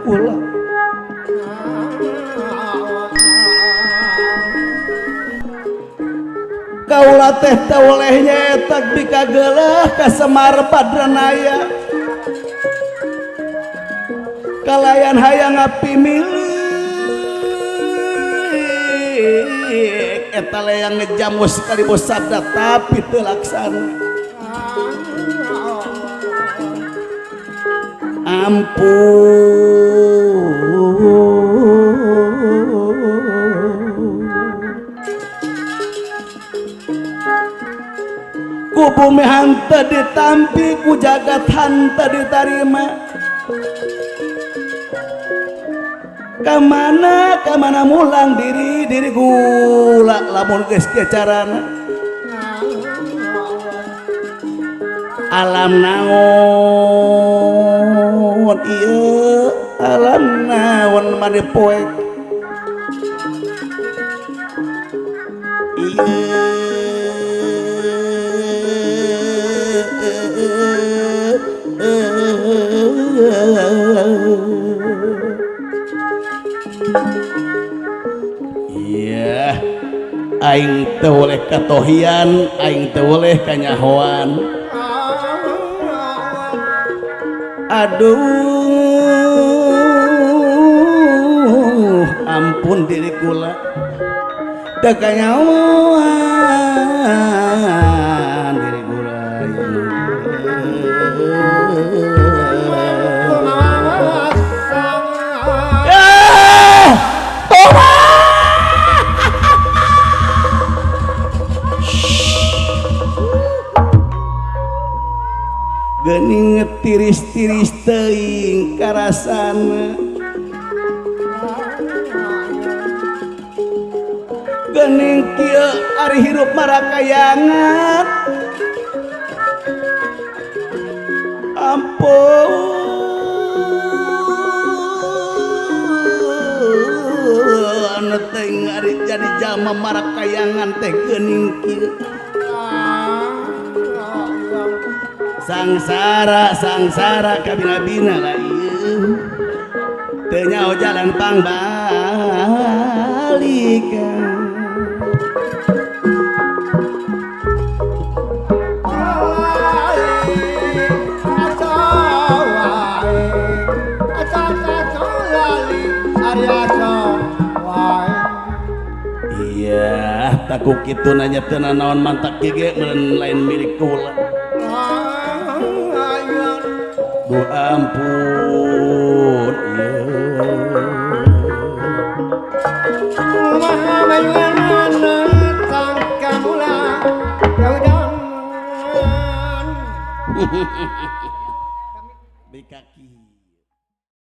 Kula kaula teh teu oleh nyetak bikageuleuh ka Semar Badranaya kalayan hayang ngapimilik eta layang ngejamu sekali bos sabda tapi teu laksana. Ampun ku bumi hanteu ditampi ku jagat hanteu ditarima kamana kamana mulang diri diri gula lamun geus kieu carana alam naon ieu alam naon mane poek ieu iya aing teu boleh katohian aing teu boleh kanyahoan. Aduh ampun diri kula teu kanyahoan diri kula. Geuning tiris-tiris teuing karasana geuning kieu ari hirup marakayangan ampun teuing ari jadi jalma marakayangan teh geuning kieu sangsara sangsara kabina-bina lah ieu teu nyaho jalan pangbalikan. Iya taku kitu nanya teu nanaon mantak ge meureun lain milik kula. Duh ampun iya. Bikaki.